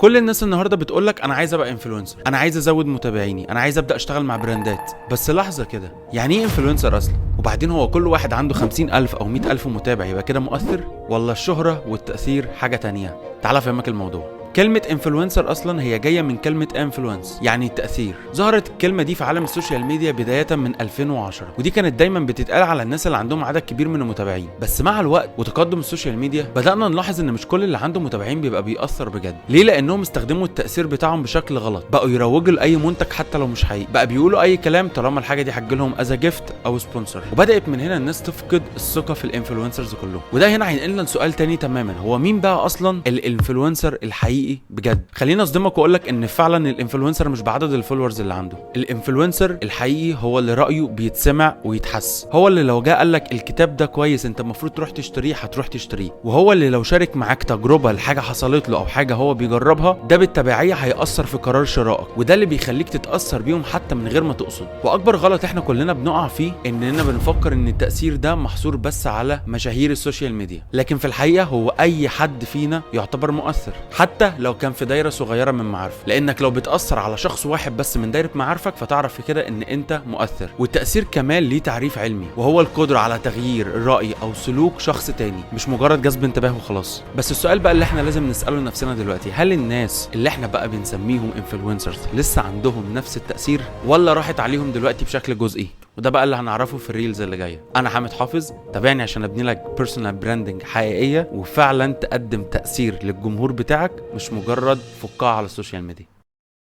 كل الناس النهارده بتقولك انا عايز ابقى influencer، انا عايز ازود متابعيني، انا عايز ابدا اشتغل مع براندات. بس لحظة كده، يعني ايه influencer اصلا؟ وبعدين هو كل واحد عنده 50,000 او 100,000 متابع يبقى كده مؤثر؟ ولا الشهرة والتاثير حاجة تانية؟ تعال افهمك الموضوع. كلمة influencer أصلا هي جاية من كلمة influence، يعني التأثير. ظهرت الكلمة دي في عالم ال social media بداية من 2010، ودي كانت دايما بتتقال على الناس اللي عندهم عدد كبير من المتابعين. بس مع الوقت وتقدم ال social media بدأنا نلاحظ إن مش كل اللي عنده متابعين بيبقى بيأثر بجد. ليه؟ لأنهم استخدموا التأثير بتاعهم بشكل غلط، بقوا يروجوا لأي منتج حتى لو مش حقيقي، بقى بيقولوا أي كلام طالما الحاجة دي هتجيلهم as a gift أو sponsor. وبدأت من هنا الناس تفقد الثقة في ال influencers كلهم. وده هنا هينقلنا لسؤال تاني تماما، هو مين بقى أصلا ال influencer الحقيقي بجد؟ خليني اصدمك واقول لك ان فعلا ال influencer مش بعدد ال followers اللي عنده. ال influencer الحقيقي هو اللي رايه بيتسمع ويتحس، هو اللي لو جه قال لك الكتاب ده كويس انت المفروض تروح تشتريه هتروح تشتريه، وهو اللي لو شارك معاك تجربه لحاجة حصلت له او حاجة هو بيجربها، ده بالتبعيه هيأثر في قرار شرائك، وده اللي بيخليك تتأثر بيهم حتى من غير ما تقصد. واكبر غلط احنا كلنا بنقع فيه اننا بنفكر ان التأثير ده محصور بس على مشاهير ال social media، لكن في الحقيقة هو اي حد فينا يعتبر مؤثر حتى لو كان في دايرة صغيرة من معارفه، لانك لو بتاثر على شخص واحد بس من دايرة معارفك فتعرف في كده ان انت مؤثر. والتاثير كمان ليه تعريف علمي، وهو القدرة على تغيير راي او سلوك شخص تاني، مش مجرد جذب انتباه وخلاص. بس السؤال بقى اللي احنا لازم نساله لنفسنا دلوقتي، هل الناس اللي احنا بقى بنسميهم influencers لسه عندهم نفس التاثير ولا راحت عليهم دلوقتي بشكل جزئي؟ وده بقى اللي هنعرفه في ال reels اللي جاية. انا حامد حافظ، تابعني عشان ابني لك personal branding حقيقية وفعلا تقدم تاثير للجمهور بتاعك، مش مجرد فقاعة على ال social media.